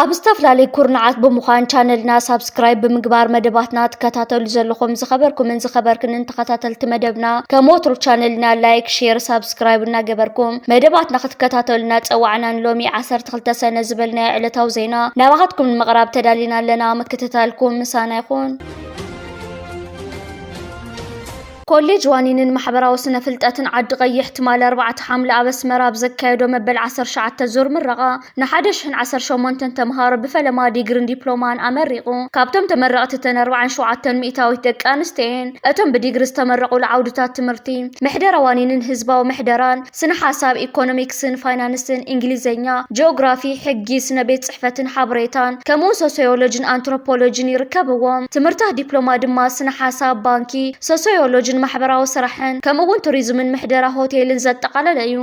ኣብ ዝተፈላለዩ ኩርናዓት ብምዃን ቻነልና ሳብስክራይብ ብምግባር መደባትና ትከታተሉ ዘለኹም ዝኸበርኩምን ዝኸበርክንን ተኸታተልቲ መደብና፣ ከም ወትሩ ቻነልና ላይክ፣ ሼር፣ ሳብስክራይብ እናገበርኩም መደባትና ክትከታተሉ እናጸዋዕና፣ ንሎሚ ዓሰርተ ክልተ ሰነ ዝበልናዮ ዕለታዊ ዜና ናባኻትኩም ንምቕራብ ተዳሊና ኣለና። ምክትታልኩም ምሳና ይኹን። ኮሌጅ ዋኒንን ማሕበራዊ ስነ ፍልጠትን ዓዲ ቀይሕ ትማሊ ኣርባዕተ ሓምለ ኣብ ኣስመራ ኣብ ዘካየዶ መበል ዓሰርተ ትሽዓተ ዙር ምረቓ ንሓደ ሽሕን ዓሰርተ ሸሞንተን ተምሃሮ ብፈለማ ዲግሪን ዲፕሎማን ኣመሪቑ። ካብቶም ተመረቕቲ እተን ኣርባዓን ሸውዓተን ሚእታዊት ደቂ ኣንስትዮ እየን። እቶም ብዲግሪ ዝተመረቑሉ ዓውድታት ትምህርቲ ምሕደራ ዋኒንን ህዝባዊ ምሕደራን፣ ስነ ሓሳብ፣ ኢኮኖሚክስን ፋይናንስን፣ እንግሊዝኛ፣ ጂኦግራፊ፣ ሕጊ፣ ስነ ቤት ጽሕፈትን ሓበሬታን፣ ከምኡውን ሶሲዮሎጂን ኣንትሮፖሎጂን ይርከብዎም። ትምህርታት ዲፕሎማ ድማ ስነ ሓሳብ፣ ባንኪ፣ ሶሲዮሎጂን ማሕበራዊ ስራሕን፣ ከምኡውን ቱሪዝምን ምሕደራ ሆቴልን ዘጠቓለለ እዩ።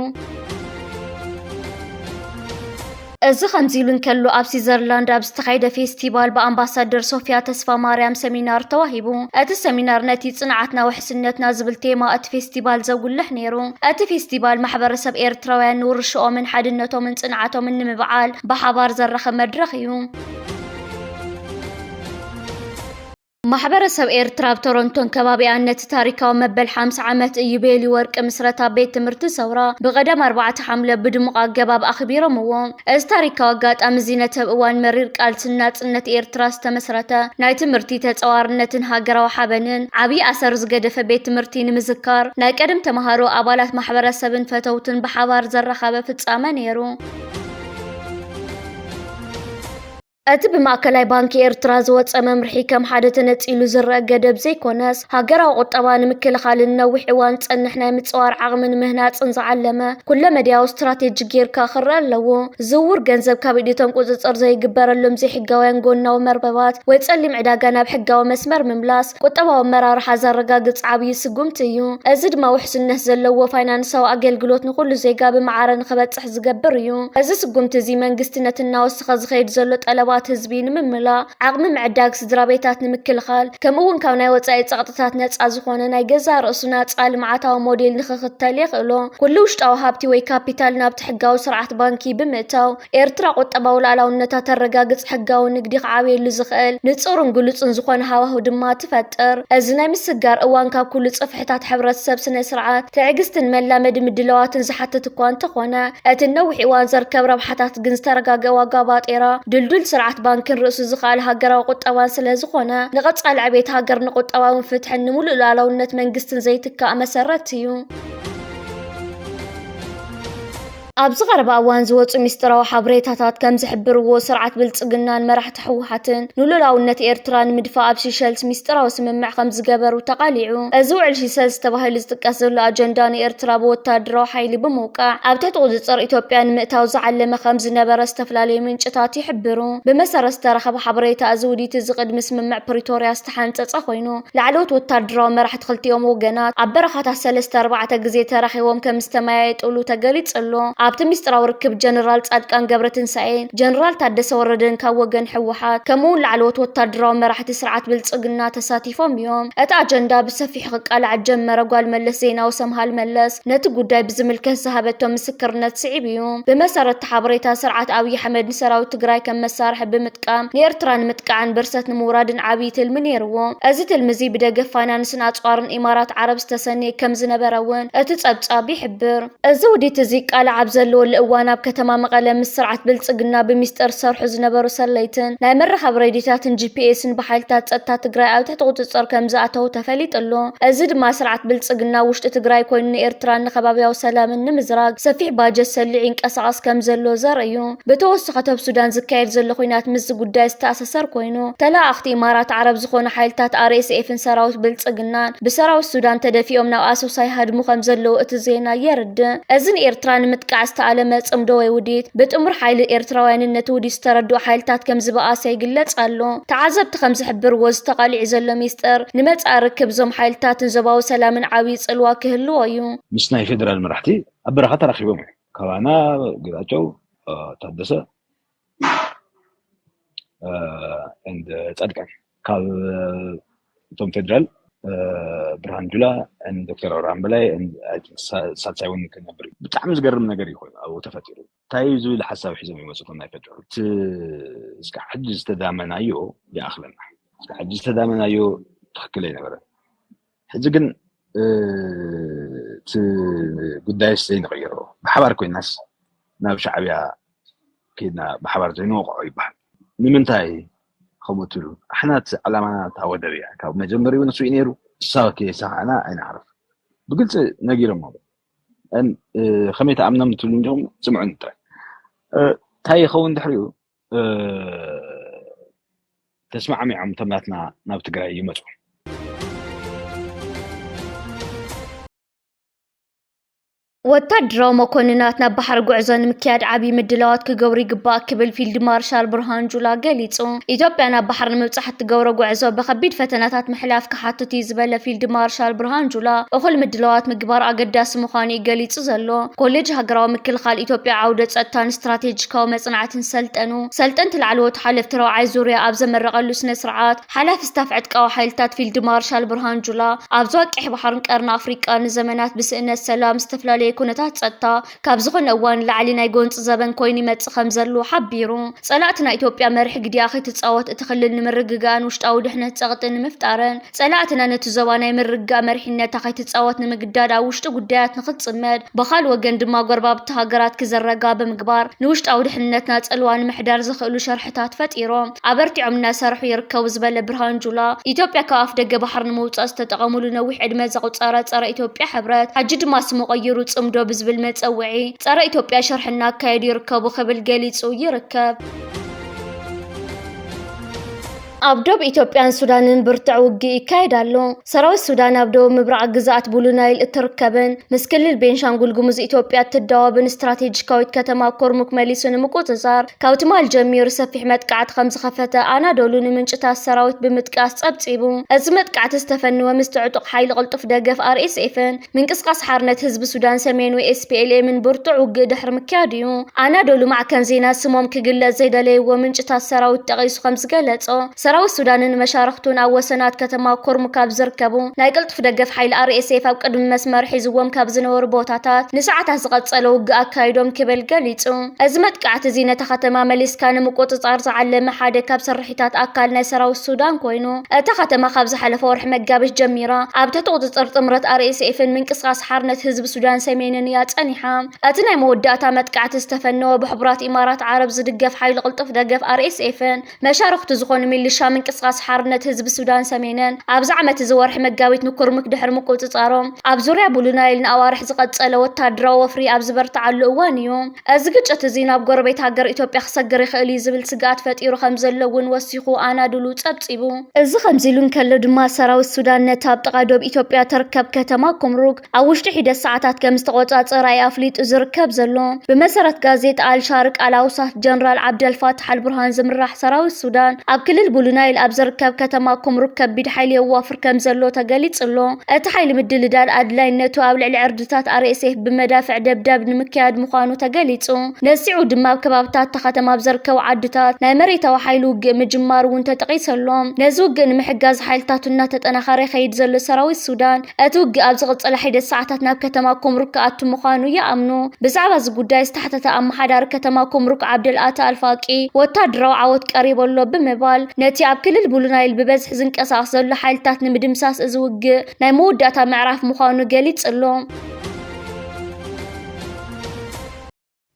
እዚ ከምዚ ኢሉ እንከሎ፣ ኣብ ስዊዘርላንድ ኣብ ዝተኻየደ ፌስቲቫል ብኣምባሳደር ሶፊያ ተስፋማርያም ሰሚናር ተዋሂቡ። እቲ ሰሚናር ነቲ ጽንዓትና ውሕስነትና ዝብል ቴማ እቲ ፌስቲቫል ዘጉልሕ ነይሩ። እቲ ፌስቲቫል ማሕበረሰብ ኤርትራውያን ንውርሻኦምን ሓድነቶምን ጽንዓቶምን ንምብዓል ብሓባር ዘራኽብ መድረኽ እዩ። ማሕበረሰብ ኤርትራ ኣብ ቶሮንቶን ከባቢኣን ነቲ ታሪካዊ መበል ሓምሳ ዓመት ኢዮቤልዩ ወርቂ ምስረታ ቤት ትምህርቲ ሰውራ ብቐዳም ኣርባዕተ ሓምለ ብድሙቕ ኣገባብ ኣኽቢሮምዎ። እዚ ታሪካዊ ኣጋጣሚ እዚ ነቲ ኣብ እዋን መሪር ቃልስን ናጽነት ኤርትራ ዝተመስረተ ናይ ትምህርቲ ተጸዋርነትን ሃገራዊ ሓበንን ዓብዪ ኣሰር ዝገደፈ ቤት ትምህርቲ ንምዝካር ናይ ቀደም ተምሃሮ፣ ኣባላት ማሕበረሰብን ፈተውትን ብሓባር ዘራኸበ ፍጻመ ነይሩ። እቲ ብማእከላይ ባንኪ ኤርትራ ዝወጸ መምርሒ ከም ሓደ ተነጺሉ ዝረአ ገደብ ዘይኮነስ፣ ሃገራዊ ቁጠባ ንምክልኻልን ነዊሕ እዋን ዝጸንሕ ናይ ምጽዋር ዓቕሚ ንምህናጽን ዝዓለመ ኩለመዳያዊ ስትራቴጂ ጌርካ ክረአ ኣለዎ። ዝውውር ገንዘብ ካብ ኢድ እቶም ቁጽጽር ዘይግበረሎም ዘይሕጋውያን ጎናዊ መርበባት ወይ ጸሊም ዕዳጋ ናብ ሕጋዊ መስመር ምምላስ፣ ቁጠባዊ ኣመራርሓ ዘረጋግጽ ዓብዪ ስጉምቲ እዩ። እዚ ድማ ውሕስነት ዘለዎ ፋይናንሳዊ ኣገልግሎት ንኹሉ ዜጋ ብማዕረ ንኽበጽሕ ዝገብር እዩ። እዚ ስጉምቲ እዚ መንግስቲ ነቲ እናወሰኸ ዝኸይድ ዘሎ ጠለባት ህዝቢ ንምምላእ፣ ዓቕሚ ምዕዳግ ስድራ ቤታት ንምክልኻል፣ ከምኡ እውን ካብ ናይ ወጻኢ ጸቕጥታት ነጻ ዝኾነ ናይ ገዛእ ርእሱ ናጻ ልምዓታዊ ሞዴል ንኽኽተል የኽእሎ። ኩሉ ውሽጣዊ ሃብቲ ወይ ካፒታል ናብቲ ሕጋዊ ስርዓት ባንኪ ብምእታው፣ ኤርትራ ቁጠባዊ ልኣላውነታ ተረጋግጽ፣ ሕጋዊ ንግዲ ክዓብየሉ ዝኽእል ንጹርን ግሉጽን ዝኾነ ሃዋህው ድማ ትፈጥር። እዚ ናይ ምስግጋር እዋን ካብ ኩሉ ጽፍሕታት ሕብረተሰብ ስነ ስርዓት፣ ትዕግስትን መላመዲ ምድላዋትን ዝሓትት እኳ እንተኾነ፣ እቲ ነዊሕ እዋን ዘርከብ ረብሓታት ግን ዝተረጋገ ዋጋ ባጤራ፣ ድልዱል ስርዓት ባንክን ርእሱ ዝኸኣለ ሃገራዊ ቁጠባን ስለ ዝኾነ፣ ንቐጻሊ ዕቤት ሃገር ንቁጠባውን ፍትሕን ንምሉእ ሉዓላውነት መንግስትን ዘይትካእ መሰረት እዩ። ኣብዚ ቀረባ እዋን ዝወጹ ሚስጥራዊ ሓበሬታታት ከም ዝሕብርዎ፣ ስርዓት ብልጽግናን መራሕቲ ህወሓትን ንሉዓላውነት ኤርትራ ንምድፋእ ኣብ ሲሸልስ ሚስጥራዊ ስምምዕ ከም ዝገበሩ ተቓሊዑ። እዚ ውዕል ሲሸልስ ተባሂሉ ዝጥቀስ ዘሎ ኣጀንዳ፣ ንኤርትራ ብወታደራዊ ሓይሊ ብምውቃዕ ኣብ ትሕቲ ቁጽጽር ኢትዮጵያ ንምእታው ዝዓለመ ከም ዝነበረ ዝተፈላለዩ ምንጭታት ይሕብሩ። ብመሰረት ዝተረኸበ ሓበሬታ፣ እዚ ውዲት እዚ ቅድሚ ስምምዕ ፕሪቶርያ ዝተሓንጸጸ ኮይኑ፣ ላዕለዎት ወታደራዊ መራሕቲ ክልቲኦም ወገናት ኣብ በረኻታት ሰለስተ ኣርባዕተ ግዜ ተራኺቦም ከም ዝተመያየጡሉ ተገሊጹ ኣሎ። ኣብቲ ሚስጥራዊ ርክብ ጀነራል ጻድቃን ገብረትንሳኤን ጀነራል ታደሰ ወረደን ካብ ወገን ህወሓት፣ ከምኡውን ላዕለዎት ወታደራዊ መራሕቲ ስርዓት ብልጽግና ተሳቲፎም እዮም። እቲ ኣጀንዳ ብሰፊሑ ክቃላዕ ዝጀመረ ጓል መለስ ዜናዊ ሰምሃል መለስ፣ ነቲ ጉዳይ ብዝምልከት ዝሃበቶ ምስክርነት ስዒቡ እዩ። ብመሰረት እቲ ሓበሬታ፣ ስርዓት ኣብይ ኣሕመድ ንሰራዊት ትግራይ ከም መሳርሒ ብምጥቃም ንኤርትራ ንምጥቃዕን ብርሰት ንምውራድን ዓብዪ ትልሚ ነይርዎ። እዚ ትልሚ እዚ ብደገፍ ፋይናንስን ኣጽዋርን ኢማራት ዓረብ ዝተሰነየ ከም ዝነበረ እውን እቲ ጸብጻብ ይሕብር። እዚ ውዲት እዚ ይቃላዕ ኣብ ዘለወሉ እዋን፣ ኣብ ከተማ መቐለ ምስ ስርዓት ብልጽግና ብሚስጥር ዝሰርሑ ዝነበሩ ሰለይትን ናይ መራኸቢ ሬድዮታትን ጂ ፒ ኤስን ብሓይልታት ጸጥታ ትግራይ ኣብ ትሕቲ ቁጽጽር ከም ዝኣተዉ ተፈሊጡ ኣሎ። እዚ ድማ ስርዓት ብልጽግና ውሽጢ ትግራይ ኮይኑ ንኤርትራን ንከባቢያዊ ሰላምን ንምዝራግ ሰፊሕ ባጀት ሰሊዑ ይንቀሳቐስ ከም ዘሎ ዘርኢ እዩ። ብተወሰኸ፣ ኣብ ሱዳን ዝካየድ ዘሎ ኲናት ምስዚ ጉዳይ ዝተኣሳሰር ኮይኑ፣ ተለኣኣኽቲ ኢማራት ዓረብ ዝኾኑ ሓይልታት ኣር ኤስ ኤፍን ሰራዊት ብልጽግናን ብሰራዊት ሱዳን ተደፊኦም ናብ ኣሶሳ ይሃድሙ ከም ዘለዉ እቲ ዜና የርድእ። እዚ ንኤርትራ ንምጥቃዕ ዝተኣለመ ጽምዶ ወይ ውዲት፣ ብጥሙር ሓይሊ ኤርትራውያንን ነቲ ውዲት ዝተረድኡ ሓይልታት ከም ዝበኣሰ ይግለጽ ኣሎ። ተዓዘብቲ ከም ዝሕብርዎ፣ እዚ ተቓሊዑ ዘሎ ሚስጥር ንመጻኢ ርክብ እዞም ሓይልታትን ዞባዊ ሰላምን ዓብዪ ጽልዋ ክህልዎ እዩ። ምስ ናይ ፌደራል መራሕቲ ኣብ በረኻ ተራኺቦም እዮም። ካባና፣ ጌታቸው፣ እ፣ ታደሰ፣ እ፣ ኤንድ ጻድቃን፣ ካብ፣ እ፣ እቶም ፌደራል ብርሃን ጁላ፣ ዶክተር ኣብርሃም በላይ፣ ሳልሳይ እውን ክነብር እዩ። ብጣዕሚ ዝገርም ነገር እዩ ኮይኑ ኣብኡ ተፈጢሩ። እንታይ እዩ ዝብል ሓሳብ ሒዞም ይመፁ እቶም ናይ ፈጅዑ። እቲ እስካብ ሕጂ ዝተዳመናዮ ይኣኽለና። እስካብ ሕጂ ዝተዳመናዮ ትኽክል ኣይነበረን። ሕጂ ግን እቲ ጉዳይስ ዘይንቕይሮ፣ ብሓባር ኮይናስ ናብ ሻዕብያ ከይድና ብሓባር ዘይንወቕዖ ይበሃል። ንምንታይ ከምኡ ትብሉ? ኣሕናት ዓላማና እታ ወደብ እያ። ካብ መጀመሪኡ ንሱ እዩ ነይሩ። እሳ ከየሳኻዕና ኣይንዓርፍ። ብግልፂ ነጊሮም። ከመይ ተኣምኖም ትብሉ እንዲኹም? ስምዑን ጥራይ። እንታይ ይኸውን ድሕሪኡ? ተስማዕሚዖም እቶም ናትና ናብ ትግራይ ይመፁ። ወታደራዊ መኮንናት ናብ ባሕሪ ጉዕዞ ንምክያድ ዓብዪ ምድላዋት ክገብሩ ይግባእ ክብል ፊልድ ማርሻል ብርሃኑ ጁላ ገሊጹ። ኢትዮጵያ ናብ ባሕሪ ንምብጻሕ እትገብሮ ጉዕዞ ብኸቢድ ፈተናታት ምሕላፍ ክሓትት እዩ ዝበለ ፊልድ ማርሻል ብርሃኑ ጁላ፣ እኹል ምድላዋት ምግባር ኣገዳሲ ምዃኑ እዩ ገሊጹ ዘሎ። ኮሌጅ ሃገራዊ ምክልኻል ኢትዮጵያ ዓውደ ጸጥታን ስትራቴጂካዊ መጽናዕትን ሰልጠኑ። ሰልጠንቲ ላዕለዎት ሓለፍቲ ራብዓይ ዙርያ ኣብ ዘመረቐሉ ስነ ስርዓት፣ ሓላፊ ስታፍ ዕጥቃዊ ሓይልታት ፊልድ ማርሻል ብርሃኑ ጁላ፣ ኣብ ዞባ ቀይሕ ባሕርን ቀርኒ ኣፍሪቃ ንዘመናት ብስእነት ሰላም፣ ዝተፈላለየ ኩነታት ጸጥታ ካብ ዝኾነ እዋን ንላዕሊ ናይ ጎንፂ ዘበን ኮይኑ ይመጽእ ከም ዘሎ ሓቢሩ። ጸላእትና ኢትዮጵያ መሪሕ ግዲኣ ከይትጻወት እቲ ክልል ንምርግጋእን ውሽጣዊ ድሕነት ጸቕጢ ንምፍጣርን ጸላእትና ነቲ ዞባ ናይ ምርግጋእ መሪሕነታ ከይትጻወት ንምግዳድ ኣብ ውሽጢ ጉዳያት ንኽትጽመድ፣ ብኻልእ ወገን ድማ ጎረባብቲ ሃገራት ክዘረጋ ብምግባር ንውሽጣዊ ድሕንነትና ጽልዋ ንምሕዳር ዘኽእሉ ሸርሕታት ፈጢሮም ኣበርቲዖም እናሰርሑ ይርከቡ ዝበለ ብርሃኑ ጁላ፣ ኢትዮጵያ ካብ ኣፍ ደገ ባሕሪ ንምውጻእ ዝተጠቐምሉ ነዊሕ ዕድመ ዘቑጸረ ጸረ ኢትዮጵያ ሕብረት፣ ሕጂ ድማ ስሙ ቀይሩ ጽምዶ ብዝብል መጸውዒ ጸረ ኢትዮጵያ ሸርሒ እናካየዱ ይርከቡ ክብል ገሊጹ ይርከብ። ኣብ ዶብ ኢትዮጵያን ሱዳንን ብርቱዕ ውግእ ይካየድ ኣሎ። ሰራዊት ሱዳን ኣብ ደቡብ ምብራቕ ግዝኣት ብሉ ናይል እትርከብን ምስ ክልል ቤንሻንጉል ጉሙዝ ኢትዮጵያ እትዳወብን ስትራቴጂካዊት ከተማ ኮርሙክ መሊሱ ንምቁጽጻር ካብ ትማል ጀሚሩ ሰፊሕ መጥቃዕቲ ከም ዝኸፈተ ኣናዶሉ ንምንጭታት ሰራዊት ብምጥቃስ ጸብጺቡ። እዚ መጥቃዕቲ ዝተፈነወ ምስቲ ዕጡቕ ሓይሊ ቅልጡፍ ደገፍ ኣርኤስኤፍን ምንቅስቃስ ሓርነት ህዝቢ ሱዳን ሰሜን ወይ ኤስፒኤልኤምን ብርቱዕ ውግእ ድሕሪ ምክያዱ እዩ። ኣናዶሉ ማዕከን ዜና ስሞም ክግለጽ ዘይደለይዎ ምንጭታት ሰራዊት ጠቒሱ ከም ዝገለጾ፣ ሰራዊት ሱዳንን መሻርኽቱን ኣብ ወሰናት ከተማ ኮርሙክ ኣብ ዝርከቡ ናይ ቅልጡፍ ደገፍ ሓይሊ ኣርኤስኤፍ ኣብ ቅድሚ መስመር ሒዝዎም ካብ ዝነበሩ ቦታታት ንሰዓታት ዝቐጸለ ውግእ ኣካይዶም ክብል ገሊጹ። እዚ መጥቃዕቲ እዚ ነታ ከተማ መሊስካ ንምቁጽጻር ዝዓለመ ሓደ ካብ ስርሒታት ኣካል ናይ ሰራዊት ሱዳን ኮይኑ፣ እታ ከተማ ካብ ዝሓለፈ ወርሒ መጋቢት ጀሚራ ኣብ ትሕቲ ቁጽጽር ጥምረት ኣርኤስኤፍን ምንቅስቃስ ሓርነት ህዝቢ ሱዳን ሰሜንን እያ ጸኒሓ። እቲ ናይ መወዳእታ መጥቃዕቲ ዝተፈነወ ብሕቡራት ኢማራት ዓረብ ዝድገፍ ሓይሊ ቅልጡፍ ደገፍ ኣርኤስኤፍን መሻርኽቱ ዝኾኑ ሚሊሻ ምንቅስቃስ ሓርነት ህዝቢ ሱዳን ሰሜንን ኣብዚ ዓመት እዚ ወርሒ መጋቢት ንኩርሙክ ድሕሪ ምቁጽጻሮም ኣብ ዙርያ ብሉ ናይል ንኣዋርሕ ዝቐጸለ ወታደራዊ ወፍሪ ኣብ ዝበርትዓሉ እዋን እዩ። እዚ ግጭት እዚ ናብ ጎረቤት ሃገር ኢትዮጵያ ክሰግር ይኽእል እዩ ዝብል ስግኣት ፈጢሩ ከም ዘሎ እውን ወሲኹ ኣናዱሉ ጸብጺቡ። እዚ ከምዚ ኢሉ እንከሎ ድማ ሰራዊት ሱዳን ነታ ኣብ ጥቓ ዶብ ኢትዮጵያ ትርከብ ከተማ ኩምሩክ ኣብ ውሽጢ ሒደት ሰዓታት ከም ዝተቖጻጸራ እዩ ኣፍሊጡ ዝርከብ ዘሎ። ብመሰረት ጋዜጣ ኣልሻርቅ ኣልኣውሳት ጀነራል ዓብደልፋታሕ ኣልቡርሃን ዝምራሕ ሰራዊት ሱዳን ኣብ ክልል ብሉ ናይል ኣብ ዝርከብ ከተማ ኩምሩክ ከቢድ ሓይሊ የዋፍር ከም ዘሎ ተገሊጹ ኣሎ። እቲ ሓይሊ ምድልዳል ኣድላይነቱ ኣብ ልዕሊ ዕርድታት ኣርኤስኤፍ ብመዳፍዕ ደብዳብ ንምክያድ ምዃኑ ተገሊጹ። ነዚዑ ድማ ኣብ ከባብታት እታ ከተማ ኣብ ዝርከቡ ዓድታት ናይ መሬታዊ ሓይሊ ውግእ ምጅማሩ እውን ተጠቒሱ ኣሎ። ነዚ ውግእ ንምሕጋዝ ሓይልታቱ እናተጠናኸረ ይኸይድ ዘሎ ሰራዊት ሱዳን፣ እቲ ውግእ ኣብ ዝቕጽላ ሒደት ሰዓታት ናብ ከተማ ኩምሩክ ክኣቱ ምዃኑ ይኣምኑ። ብዛዕባ እዚ ጉዳይ ዝተሓተተ ኣመሓዳሪ ከተማ ኩምሩክ ዓብደል ኣታ ኣልፋቂ፣ ወታደራዊ ዓወት ቀሪቡ ኣሎ ብምባል፣ ነቲ ኣብ ክልል ብሉ ናይል ብበዝሒ ዝንቀሳቐስ ዘሎ ሓይልታት ንምድምሳስ እዚ ውግእ ናይ መወዳእታ ምዕራፍ ምዃኑ ገሊጹ ኣሎ።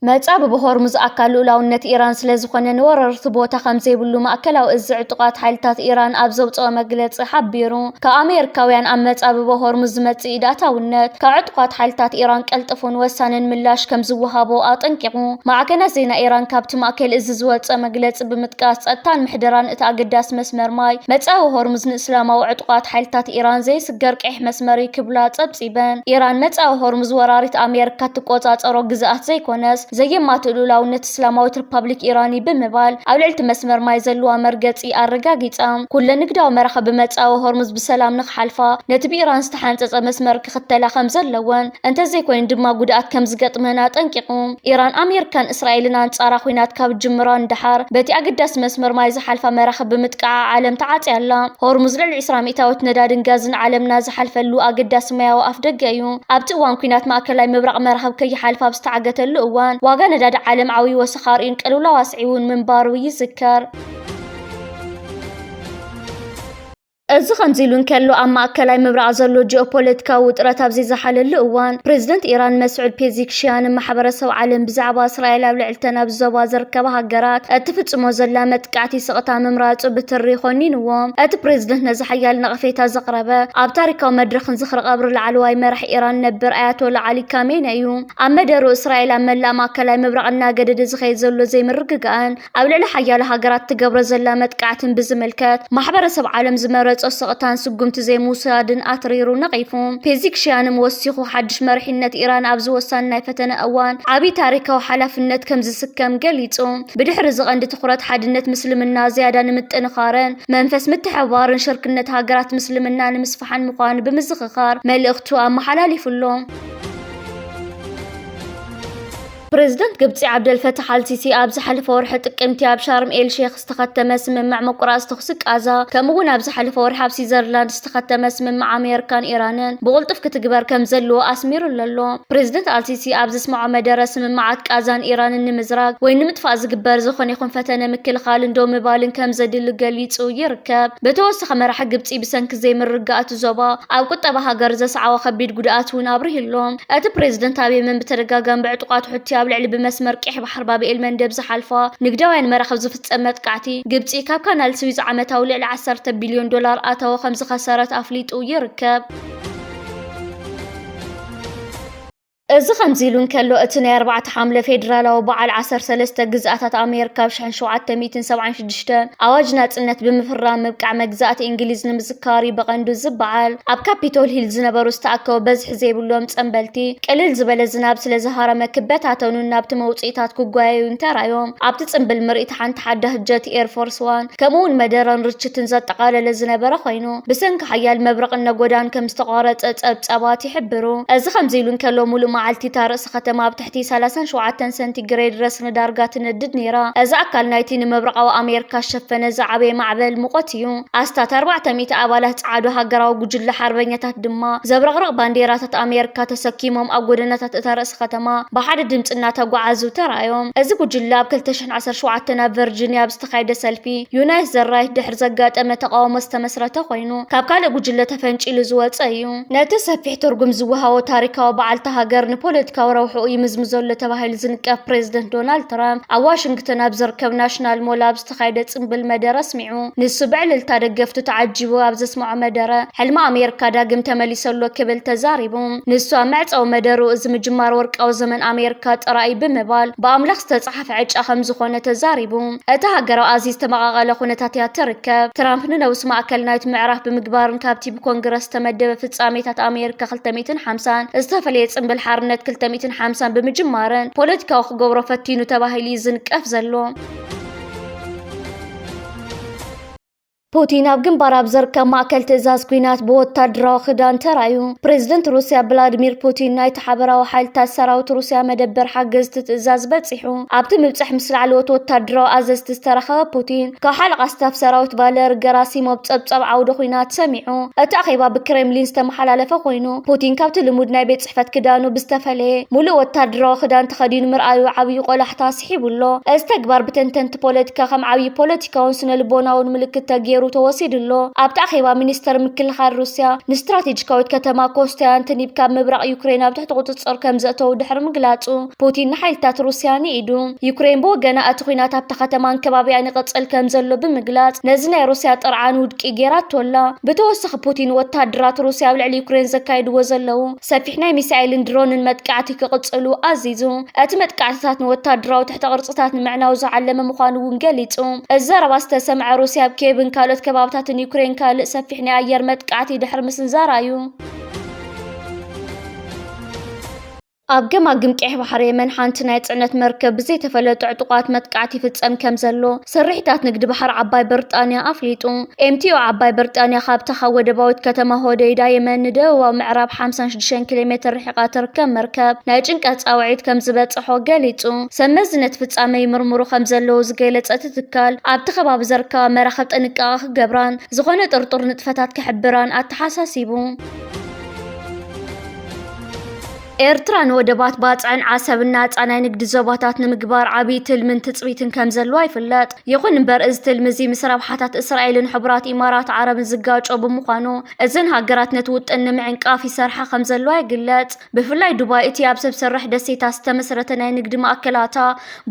መጻብብ ሆርሙዝ ኣካል ልኡላውነት ኢራን ስለ ዝኾነ ንወረርቲ ቦታ ከም ዘይብሉ ማእከላዊ እዚ ዕጡቓት ሓይልታት ኢራን ኣብ ዘውጽኦ መግለጺ ሓቢሩ። ካብ ኣሜሪካውያን ኣብ መጻብብ ሆርሙዝ ዝመጽእ ኢድ ኣታውነት ካብ ዕጡቓት ሓይልታት ኢራን ቀልጥፉን ወሳንን ምላሽ ከም ዝወሃቦ ኣጠንቂቑ። ማዕከናት ዜና ኢራን ካብቲ ማእከል እዚ ዝወጸ መግለጺ ብምጥቃስ ጸጥታን ምሕደራን እቲ ኣገዳሲ መስመር ማይ መጻብብ ሆርሙዝ ንእስላማዊ ዕጡቓት ሓይልታት ኢራን ዘይስገር ቀይሕ መስመር እዩ ክብላ ጸብጺበን። ኢራን መጻብብ ሆርሙዝ ወራሪት ኣሜሪካ ትቆጻጸሮ ግዝኣት ዘይኮነስ ዘየማትእ ልኡላውነት እስላማዊት ሪፓብሊክ ኢራን እዩ ብምባል፣ ኣብ ልዕሊ እቲ መስመር ማይ ዘለዋ መርገጺ ኣረጋጊጻ። ኩለን ንግዳዊ መራኽብ ብመጻወ ሆርሙዝ ብሰላም ንኽሓልፋ፣ ነቲ ብኢራን ዝተሓንጸጸ መስመር ክኽተላ ከም ዘለወን፣ እንተዘይኮይኑ ድማ ጉድኣት ከም ዝገጥመን ኣጠንቂቑ። ኢራን፣ ኣሜሪካን እስራኤልን ኣንጻራ ኲናት ካብ ጅምራ ንደሓር፣ በቲ ኣገዳሲ መስመር ማይ ዝሓልፋ መራኽብ ብምጥቃዓ ዓለም ተዓጽያ ኣላ። ሆርሙዝ ልዕሊ ዕስራ ሚእታዊት ነዳድን ጋዝን ዓለምና ዝሓልፈሉ ኣገዳሲ ማያዊ ኣፍደገ እዩ። ኣብቲ እዋን ኲናት፣ ማእከላይ ምብራቕ መራኽብ ከይሓልፋ ኣብ ዝተዓገተሉ እዋን፣ ዋጋ ነዳዲ ዓለም ዓብዪ ወሰኽ ኣርእዩን ቅልውላው ኣስዒቡን ምንባሩ ይዝከር። እዚ ከምዚ ኢሉ እንከሎ፣ ኣብ ማእከላይ ምብራቕ ዘሎ ጂኦፖለቲካዊ ውጥረት ኣብ ዘይዘሓለሉ እዋን፣ ፕሬዝደንት ኢራን መስዑድ ፔዚክሽያን ንማሕበረሰብ ዓለም ብዛዕባ እስራኤል ኣብ ልዕልተን ኣብ ዞባ ዝርከባ ሃገራት እትፍጽሞ ዘላ መጥቃዕቲ ስቕታ ምምራጹ ብትሪ ኮኒንዎ። እቲ ፕሬዝደንት ነዚ ሓያል ነቐፌታ ዘቕረበ፣ ኣብ ታሪካዊ መድረኽን ዝኽሪ ቀብሪ ላዕለዋይ መራሕ ኢራን ነበር ኣያቶላ ዓሊ ካሜነ እዩ። ኣብ መደሩ፣ እስራኤል ኣብ መላእ ማእከላይ ምብራቕ እናገደደ ዝኸይድ ዘሎ ዘይምርግጋእን ኣብ ልዕሊ ሓያሎ ሃገራት ትገብሮ ዘላ መጥቃዕትን ብዝምልከት፣ ማሕበረሰብ ዓለም ዝመረጾ ስቕታን ስጉምቲ ዘይምውሳድን ኣትሪሩ ነቒፉ። ፔዚክሽያንም ወሲኹ፣ ሓድሽ መሪሕነት ኢራን ኣብዚ ወሳኒ ናይ ፈተነ እዋን ዓብዪ ታሪካዊ ሓላፍነት ከም ዝስከም ገሊጹ። ብድሕሪ እዚ ቀንዲ ትኹረት ሓድነት ምስልምና ዝያዳ ንምጥንኻርን መንፈስ ምትሕብባርን ሽርክነት ሃገራት ምስልምና ንምስፋሕን ምዃኑ ብምዝኽኻር መልእኽቱ ኣመሓላሊፉ ኣሎ። ፕሬዝደንት ግብጺ ዓብደልፈታሕ ኣልሲሲ ኣብ ዝሓለፈ ወርሒ ጥቅምቲ ኣብ ሻርም ኤል ሼክ ዝተኸተመ ስምምዕ ምቁራጽ ተኹሲ ቃዛ፣ ከምኡ እውን ኣብ ዝሓለፈ ወርሒ ኣብ ስዊዘርላንድ ዝተኸተመ ስምምዕ ኣሜሪካን ኢራንን ብቕልጡፍ ክትግበር ከም ዘለዎ ኣስሚሩሉ ኣሎ። ፕሬዝደንት ኣልሲሲ ኣብ ዘስምዖ መደረ፣ ስምምዓት ቃዛን ኢራንን ንምዝራግ ወይ ንምጥፋእ ዝግበር ዝኾነ ይኹን ፈተነ ምክልኻልን ደው ምባልን ከም ዘድሊ ገሊጹ ይርከብ። ብተወሳኺ፣ መራሒ ግብጺ ብሰንኪ ዘይምርግጋእ እቲ ዞባ ኣብ ቁጠባ ሃገር ዘስዓቦ ከቢድ ጉድኣት እውን ኣብሪሁ ኣሎ። እቲ ፕሬዝደንት ኣብ የመን ብተደጋጋሚ ብዕጡቓት ሑቲ ኣብ ልዕሊ ብመስመር ቀይሕ ባሕሪ ባብኤል መንደብ ዝሓልፋ ንግዳውያን መራኽብ ዝፍጸም መጥቃዕቲ፣ ግብጺ ካብ ካናል ስዊዝ ዓመታዊ ልዕሊ ዓሰርተ ቢልዮን ዶላር ኣታዊ ከም ዝኸሰረት ኣፍሊጡ ይርከብ። እዚ ከምዚ ኢሉ እንከሎ፣ እቲ ናይ ኣርባዕተ ሓምለ ፌደራላዊ በዓል ዓሰርተ ሰለስተ ግዝኣታት ኣሜሪካ ኣብ ሽሕን ሸውዓተ ሚእትን ሰብዓን ሽዱሽተን ኣዋጅ ናጽነት ብምፍራም ምብቃዕ መግዛእቲ እንግሊዝ ንምዝካር እዩ ብቐንዱ ዝበዓል። ኣብ ካፒቶል ሂል ዝነበሩ ዝተኣከቡ በዝሒ ዘይብሎም ጸንበልቲ፣ ቅልል ዝበለ ዝናብ ስለ ዝሃረመ ክበታተኑን ናብቲ መውጽኢታት ክጓየዩን ተራእዮም። ኣብቲ ጽንብል ምርኢት ሓንቲ ሓዳስ ጀት ኤር ፎርስ ዋን፣ ከምኡ እውን መደረን ርችትን ዘጠቓለለ ዝነበረ ኮይኑ፣ ብሰንኪ ሓያል መብረቕን ነጎዳን ከም ዝተቋረጸ ጸብጻባት ይሕብሩ። እዚ ከምዚ ኢሉ እንከሎ፣ ሙሉእ መዓልቲ እታ ርእሲ ከተማ ኣብ ትሕቲ ሰላሳን ሸውዓተን ሰንቲግሬድ ረስኒ ዳርጋ ትነድድ ነይራ። እዚ ኣካል ናይቲ ንምብራቓዊ ኣሜሪካ ዝሸፈነ ዝዓበየ ማዕበል ሙቐት እዩ። ኣስታት ኣርባዕተ ሚእቲ ኣባላት ጸዓዱ ሃገራዊ ጉጅለ ሓርበኛታት ድማ ዘብረቕርቕ ባንዴራታት ኣሜሪካ ተሰኪሞም ኣብ ጎደናታት እታ ርእሲ ከተማ ብሓደ ድምጺ እናተጓዓዙ ተራእዮም። እዚ ጉጅለ ኣብ ክልተ ሽሕን ዓሰርተ ሸውዓተን ኣብ ቨርጂኒያ ኣብ ዝተኻየደ ሰልፊ ዩናይት ዘ ራይት ድሕሪ ዘጋጠመ ተቓውሞ ዝተመስረተ ኮይኑ፣ ካብ ካልእ ጉጅለ ተፈንጪሉ ዝወጸ እዩ። ነቲ ሰፊሕ ትርጉም ዝወሃቦ ታሪካዊ በዓልቲ ሃገር ንፖለቲካዊ ረብሕኡ ይምዝምዞ ኣሎ ተባሂሉ ዝንቀፍ ፕሬዝደንት ዶናልድ ትራምፕ፣ ኣብ ዋሽንግተን ኣብ ዝርከብ ናሽናል ሞል ኣብ ዝተኻየደ ጽንብል መደረ ኣስሚዑ። ንሱ ብዕልልታ ደገፍቱ ተዓጂቡ ኣብ ዘስምዖ መደረ፣ ሕልሚ ኣሜሪካ ዳግም ተመሊሱ ኣሎ ክብል ተዛሪቡ። ንሱ ኣብ መዕጸዊ መደሩ፣ እዚ ምጅማር ወርቃዊ ዘመን ኣሜሪካ ጥራይ ብምባል፣ ብኣምላኽ ዝተጻሕፈ ዕጫ ከም ዝኾነ ተዛሪቡ። እታ ሃገር ኣብ ኣዝዩ ዝተመቓቐለ ኩነታት እያ ትርከብ። ትራምፕ ንነብሱ ማእከል ናይቲ ምዕራፍ ብምግባርን ካብቲ ብኮንግረስ ዝተመደበ ፍጻሜታት ኣሜሪካ ክልተ ሚእትን ሓምሳን ዝተፈለየ ጽንብል ሓርነት ክልተ ሚእትን ሓምሳን ብምጅማርን ፖለቲካዊ ክገብሮ ፈቲኑ ተባሂሉ እዩ ዝንቀፍ ዘሎ። ፑቲን ኣብ ግንባር ኣብ ዝርከብ ማእከል ትእዛዝ ኲናት ብወታደራዊ ክዳን ተራእዩ። ፕሬዝደንት ሩስያ ቭላድሚር ፑቲን ናይቲ ሓበራዊ ሓይልታት ሰራዊት ሩስያ መደበር ሓገዝቲ ትእዛዝ በጺሑ። ኣብቲ ምብጻሕ ምስ ላዕለዎት ወታደራዊ ኣዘዝቲ ዝተራኸበ ፑቲን፣ ካብ ሓለቓ ስታፍ ሰራዊት ቫለሪ ገራሲሞቭ ጸብጻብ ዓውደ ኲናት ሰሚዑ። እቲ ኣኼባ ብክሬምሊን ዝተመሓላለፈ ኮይኑ፣ ፑቲን ካብቲ ልሙድ ናይ ቤት ጽሕፈት ክዳኑ ብዝተፈለየ፣ ሙሉእ ወታደራዊ ክዳን ተኸዲኑ ምርኣዩ ዓብዪ ቆላሕታ ስሒቡ ኣሎ። እዚ ተግባር ብተንተንቲ ፖለቲካ ከም ዓብዪ ፖለቲካውን ስነ ልቦናውን ምልክት ተገይሩ ተወሲዱ ኣሎ። ኣብቲ ኣኼባ፣ ሚኒስተር ምክልኻል ሩስያ ንስትራቴጂካዊት ከተማ ኮስቶያንትኒቭ ካብ ምብራቕ ዩክሬን ኣብ ትሕቲ ቁጽጽር ከም ዘእተዉ ድሕሪ ምግላጹ፣ ፑቲን ንሓይልታት ሩስያ ንኢዱ። ዩክሬን ብወገና፣ እቲ ኲናት ኣብታ ከተማን ከባቢኣን ይቕጽል ከም ዘሎ ብምግላጽ፣ ነዚ ናይ ሩስያ ጥርዓን ውድቂ ገይራቶ ኣላ። ብተወሳኺ፣ ፑቲን ወተሃደራት ሩስያ ኣብ ልዕሊ ዩክሬን ዘካይድዎ ዘለዉ ሰፊሕ ናይ ሚሳኤልን ድሮንን መጥቃዕቲ ክቕጽሉ ኣዚዙ። እቲ መጥቃዕትታት ንወተሃደራዊ ትሕተ ቅርጽታት ንምዕናው ዝዓለመ ምዃኑ እውን ገሊጹ። እዚ ዘረባ ዝተሰምዐ፣ ሩስያ ኣብ ኪየቭን ካልኦት ከባብታትን ዩክሬን ካልእ ሰፊሕ ናይ ኣየር መጥቃዕቲ ድሕሪ ምስንዛራ እዩ። ኣብ ገማግም ቀይሕ ባሕሪ የመን ሓንቲ ናይ ጽዕነት መርከብ ብዘይተፈለጡ ዕጡቓት መጥቃዕቲ ይፍጸም ከም ዘሎ ስርሒታት ንግዲ ባሕሪ ዓባይ ብሪጣንያ ኣፍሊጡ። ኤምቲኦ ዓባይ ብሪጣንያ ካብታ ካብ ወደባዊት ከተማ ሆደይዳ የመን ንደቡባዊ ምዕራብ ሓምሳን ሽዱሽተን ኪሎ ሜትር ርሒቓ ትርከብ መርከብ ናይ ጭንቀት ጻውዒት ከም ዝበጽሖ ገሊጹ። ሰብ መዚ ነቲ ፍጻመ ይምርምሩ ከም ዘለዉ ዝገለጸ እቲ ትካል፣ ኣብቲ ከባቢ ዘርከባ መራኽብ ጥንቃቐ ክገብራን ዝኾነ ጥርጡር ንጥፈታት ክሕብራን ኣተሓሳሲቡ። ኤርትራ ንወደባት ባጽዕን ዓሰብን ናጻ ናይ ንግዲ ዞባታት ንምግባር ዓብዪ ትልምን ትጽቢትን ከም ዘለዋ ይፍለጥ። ይኹን እምበር፣ እዚ ትልሚ እዚ ምስ ረብሓታት እስራኤልን ሕቡራት ኢማራት ዓረብን ዝጋጮ ብምዃኑ፣ እዘን ሃገራት ነቲ ውጥን ንምዕንቃፍ ይሰርሓ ከም ዘለዋ ይግለጽ። ብፍላይ ዱባይ፣ እቲ ኣብ ሰብ ሰራሕ ደሴታት ዝተመስረተ ናይ ንግዲ ማእከላታ፣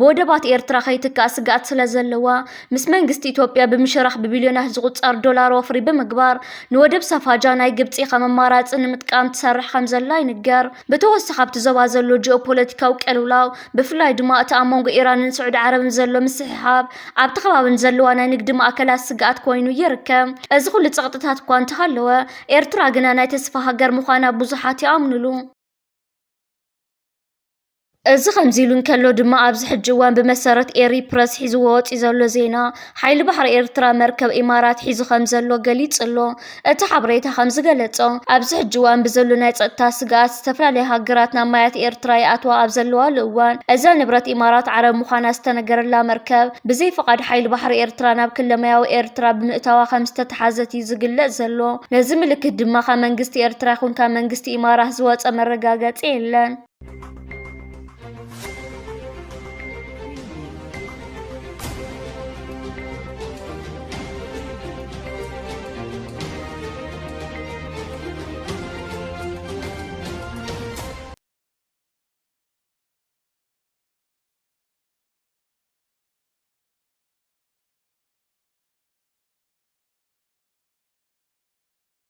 ብወደባት ኤርትራ ከይትካእ ስግኣት ስለ ዘለዋ፣ ምስ መንግስቲ ኢትዮጵያ ብምሽራኽ ብቢልዮናት ዝቑጸር ዶላር ወፍሪ ብምግባር፣ ንወደብ ሳፋጃ ናይ ግብጺ ከም ኣማራጺ ንምጥቃም ትሰርሕ ከም ዘላ ይንገር። ብተወሳኺ፣ ኣብቲ ዞባ ዘሎ ጂኦፖለቲካዊ ቅልውላው፣ ብፍላይ ድማ እቲ ኣብ መንጎ ኢራንን ስዑዲ ዓረብን ዘሎ ምስሕሓብ፣ ኣብቲ ከባቢ ንዘለዋ ናይ ንግዲ ማእከላት ስግኣት ኮይኑ ይርከብ። እዚ ኩሉ ጸቕጥታት እኳ እንተሃለወ፣ ኤርትራ ግና ናይ ተስፋ ሃገር ምዃና ብዙሓት ይኣምኑሉ። እዚ ከምዚ ኢሉ እንከሎ ድማ፣ ኣብዚ ሕጂ እዋን ብመሰረት ኤሪ ፕረስ ሒዝዎ ወፂኡ ዘሎ ዜና፣ ሓይሊ ባሕሪ ኤርትራ መርከብ ኢማራት ሒዙ ከም ዘሎ ገሊጹ ኣሎ። እቲ ሓበሬታ ከም ዝገለጾ፣ ኣብዚ ሕጂ እዋን ብዘሎ ናይ ጸጥታ ስግኣት፣ ዝተፈላለያ ሃገራት ናብ ማያት ኤርትራ ይኣትዋ ኣብ ዘለዋሉ እዋን፣ እዛ ንብረት ኢማራት ዓረብ ምዃና ዝተነገረላ መርከብ፣ ብዘይ ፍቓድ ሓይሊ ባሕሪ ኤርትራ ናብ ክለ ማያዊ ኤርትራ ብምእታዋ ከም ዝተተሓዘት እዩ ዝግለጽ ዘሎ። ነዚ ምልክት ድማ ካብ መንግስቲ ኤርትራ ይኹን ካብ መንግስቲ ኢማራት ዝወጸ መረጋገጺ የለን።